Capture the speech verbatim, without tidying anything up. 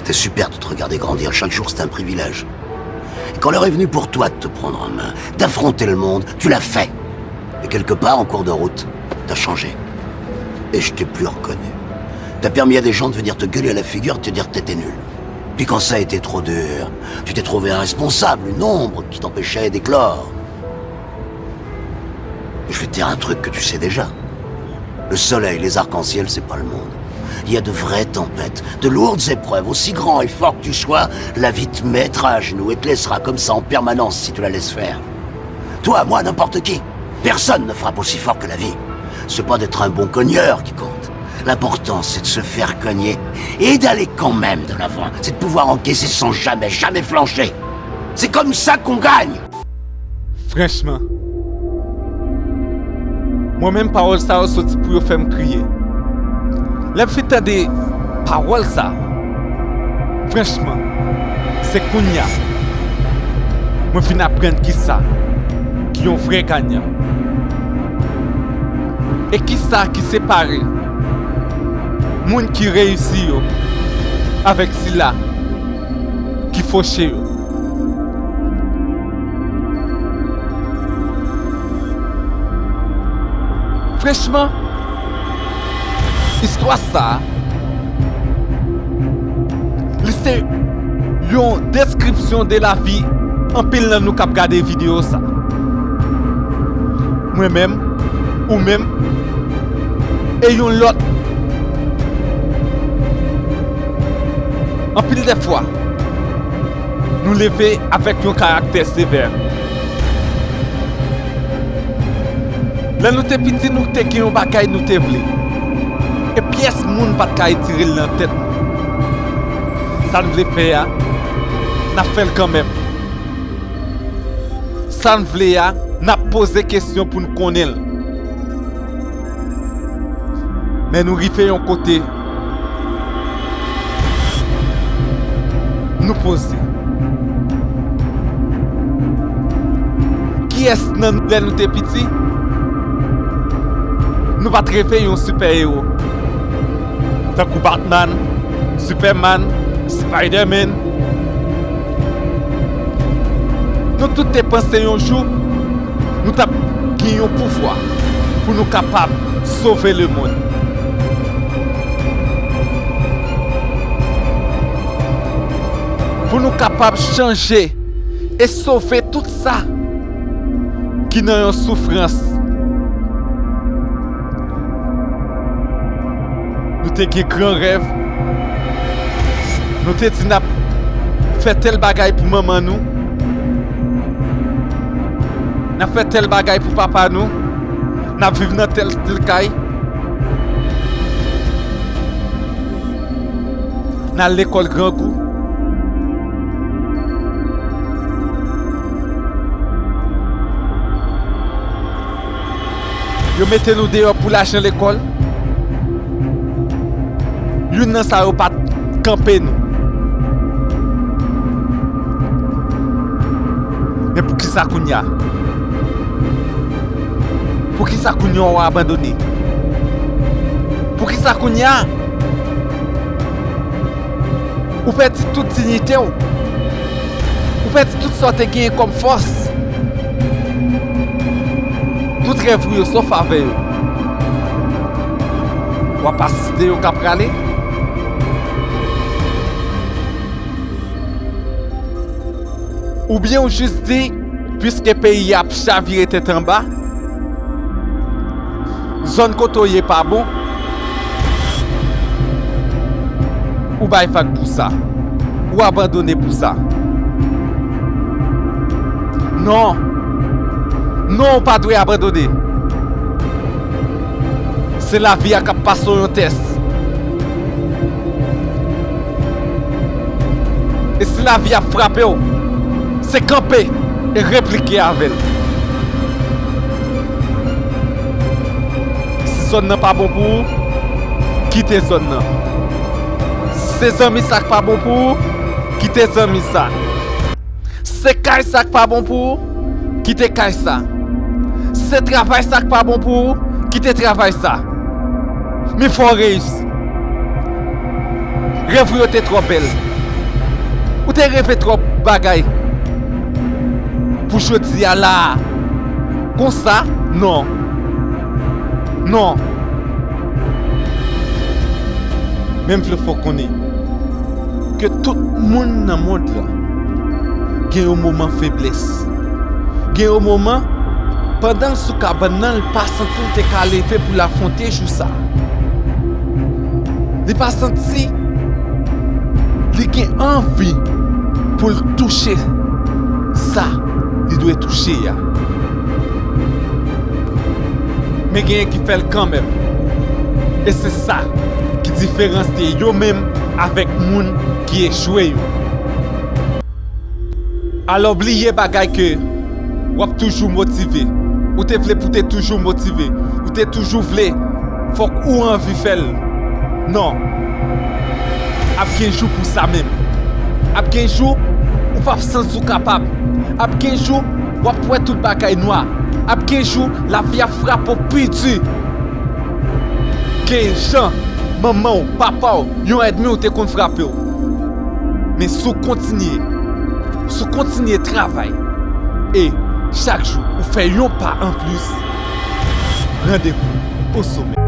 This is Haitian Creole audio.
C'était super de te regarder grandir. Chaque jour, c'était un privilège. Et quand l'heure est venue pour toi de te prendre en main, d'affronter le monde, tu l'as fait. Et quelque part, en cours de route, t'as changé. Et je t'ai plus reconnu. T'as permis à des gens de venir te gueuler à la figure, de te dire que t'étais nul. Puis quand ça a été trop dur, tu t'es trouvé un responsable, une ombre qui t'empêchait d'éclore. Je vais te dire un truc que tu sais déjà. Le soleil, les arcs-en-ciel, c'est pas le monde. Il y a de vraies tempêtes, de lourdes épreuves. Aussi grand et fort que tu sois, la vie te mettra à genoux et te laissera comme ça en permanence si tu la laisses faire. Toi, moi, n'importe qui. Personne ne frappe aussi fort que la vie. C'est pas d'être un bon cogneur qui compte. L'important, c'est de se faire cogner et d'aller quand même de l'avant. C'est de pouvoir encaisser sans jamais, jamais flancher. C'est comme ça qu'on gagne. Franchman, mwen menm pawòl sa yo soti pou yo fè m kriye. Lè m fin tande pawòl sa, franchman, se kounya mwen fin aprann kisa ki yon vrè ganyan. E kisa ki separe moun ki reyisi yo avèk sila ki foche yo. Franchman, istwa sa a, li se yon deskripsyon de lavi anpil nan nou k ap gade videyo sa. Mwen menm, ou menm, e yon lòt. Anpil de fwa, nou leve avèk yon karaktè sevè. Lè nou te piti, nou te gen yon bagay nou te vle. E pyès moun pa t ka retire l nan tèt nou. Sa n vle fè a, n ap fè l kanmenm. Sa n vle a, n ap poze kesyon pou n konnen l. Men nou rive yon kote, nou poze. Kiyès nan nou, lè nou te piti, nou pa t reve yon sipè ewo? Tankou Batman, Superman, Spider-Man. Nou tout te panse yon jou nou t ap gen yon pouvwa pou nou kapab sove lemonn. Pou nou kapab chanje e sove tout sa ki nan yon soufrans. Nou te gen gran rèv. Nou te di n ap fè tèl bagay pou manman nou. N ap fè tèl bagay pou papa nou. N ap viv nan tèl estil kay. N al lekòl grangou. Yo mete nou deyò pou lajan lekòl. Youn nan sa yo pa t kanpe nou. Men poukisa kounye a? Poukisa kounye a w abandone? Poukisa kounye a? Ou pèdi tout diyite w. Ou pèdi tout sa w te genyen kòm fòs. Tout rèv ou yo, sa w fè avè yo? W ap asiste yo k ap rale? Oubyen w jis di, piske peyi a ap chavire tèt anba, zòn kote w ye pa bon, ou bay vag pou sa, ou abandone pou sa. Non. Non, ou pa dwe abandone. Se lavi a k ap pase w yon tès. E si lavi a frape w, se kanpe e replike avè l. Si zòn nan pa bon pou ou, kite zòn nan. Si se zanmi sa k pa bon pou ou, kite zanmi sa. Si se kay sa k pa bon pou ou, kite kay sa. Si se travay sa k pa bon pou ou, kite travay sa. Men fò w reyisi. Rèv ou yo te twò bèl. te reve twòp bagay pou jodi a la a. Konsa, non. Non. Men m vle fè w konnen ke tout moun nan mond lan gen yon moman feblès. Gen yon moman, pandan l sou kabann nan, l pa santi l te ka leve pou l afwonte jou sa a. Li pa santi li gen anvi pou l touche sa li dwe touche a. Men genyen ki fè l kanmenm. E se sa ki diferans de yo menm avèk moun ki echwe yo. Alò, bliye bagay ke w ap toujou motive. Ou te vle pou w te toujou motive. Ou te toujou vle, fòk ou anvi fè l. Non. Ap gen jou pou sa menm. Ap gen jou ou p ap santi w kapab. Ap gen jou w ap wè tout bagay nwa. Ap gen jou lavi ap frape w pi di ke jan manman w, papa w, yon ènmi w te konn frape w. Men si w kontinye, si w kontinye travay, e chak jou ou fè yon pa anplis, randevou o somè.